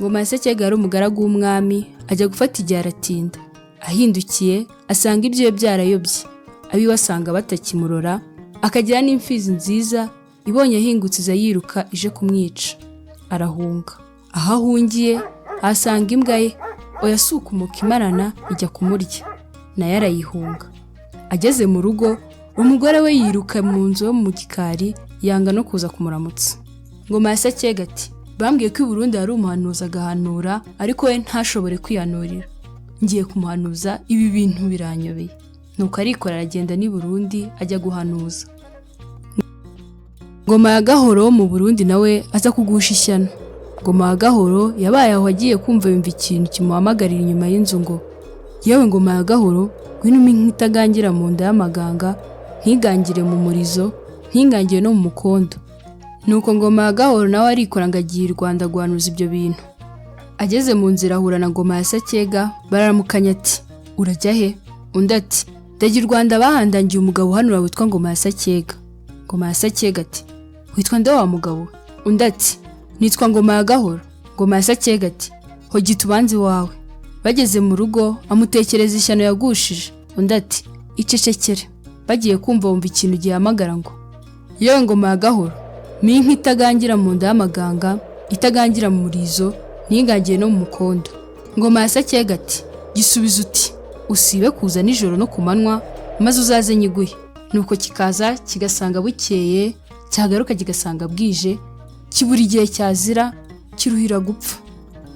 Ngoma ya Sacyega yari umugaragu w'umwami, ajya gufata igihe aratinda. Ahindukiye asanga ibyiwe byarayobye, abiwe asanga batakimurora, akagira n'imfizi nziza, ibonye ahingutse iza yiruka ije kumwica. Arahunga. Aho ahungiye ahasanga imbwa ye, oya si ukumuka imarana ijya kumurya, nayo arayihunga. Ageze mu rugo, umugore we yiruka mu nzu yo mu gikari, yanga no kuza kumuramutsa. Ngoma ya Sacyega ati: "Bambwiye ko i Burundi hari umuhanuzi agahanura, ariko we ntashobore kwihanurira. Ngiye kumuhanuza, ibi bintu biranyobeye." Nuko arikora aragenda n'i Burundi ajya guhanuza. Ngoma ya Gahoro wo mu Burundi nawe aza kugusha ishyano. Ngoma ya Gahoro yabaye aho, agiye kumva yumva ikintu kimuhamagarira inyuma y'inzu ngo: "Yewe Ngoma ya Gahoro, ngwino umpe inka itagangira mu nda y'amaganga, ntigangire mu murizo, ntigangire no mu mukondo." Nuko Ngoma ya Gahoro nawe arikora ngo agiye i Rwanda guhanuza ibyo bintu. Ageze mu nzira ahura na Ngoma ya Sacyega, bararamukanya. Ati: "Urajya he?" Undi ati: "Ndajya i Rwanda, bahandangiye umugabo uhanura witwa Ngoma ya Sacyega." Ngoma ya Sacyega ati: "Witwa nde wa mugabo we?" Undi ati: "Nitwa Ngoma ya Gahoro." Ngoma ya Sacyega ati: "Hogi tubanze iwawe." Bageze mu rugo amutekereza ishyano yagushije. Undi ati: "Icecekere." Bagiye kumva bumva ikintu gihamagara ngo: "Yewe Ngoma ya Gahoro, mpa inka itagangira mu nda y'amaganga, itagangira mu murizo, ntigangire no mu mukondo." Ngoma ya Sacyega ati: "Gisubizo uti: usibe kuza nijoro no ku manywa, maze uzaze nyiguhe." Nuko kikaza kigasanga bukeye, cyagaruka kigasanga bwije, kibura igihe cyazira, kiruhira gupfa.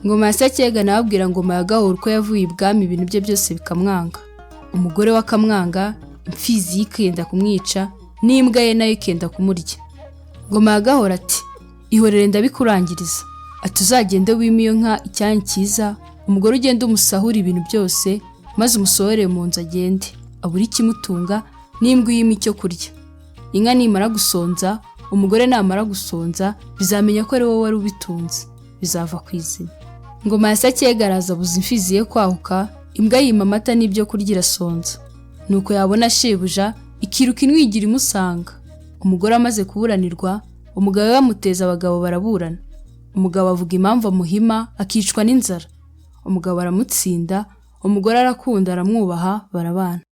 Ngoma ya Sacyega nawe abwira Ngoma ya Gahoro uko yavuye ibwami, ibintu bye byose bikamwanga, umugore we akamwanga, imfizi ye ikenda kumwica, n'imbwa ye nayo ikenda kumurya. Ngoma ya Gahoro ati: "Ihorere, ndabikurangiriza." Ati: "Uzagende wime iyo nka icyanya cyiza, umugore ugende umusahure ibintu byose, maze umusohore mu nzu agende abure ikimutunga, n'imbwa uyime icyo kurya. Inka nimara gusonza, umugore namara gusonza, bizamenya ko ari wowe wari ubitunze, bizava ku izima." Ngoma ya Sacyega araza abuza imfizi ye kwahuka, imbwa yima amata n'ibyo kurya, irasonza. Nuko yabona shebuja ikiruka inwigira imusanga. Umugore amaze kuburanirwa, umugabo we bamuteza abagabo baraburana. Umugabo avuga impamvu amuhima akicwa n'inzara. Umugabo aramutsinda, umugore arakunda, aramwubaha, barabana.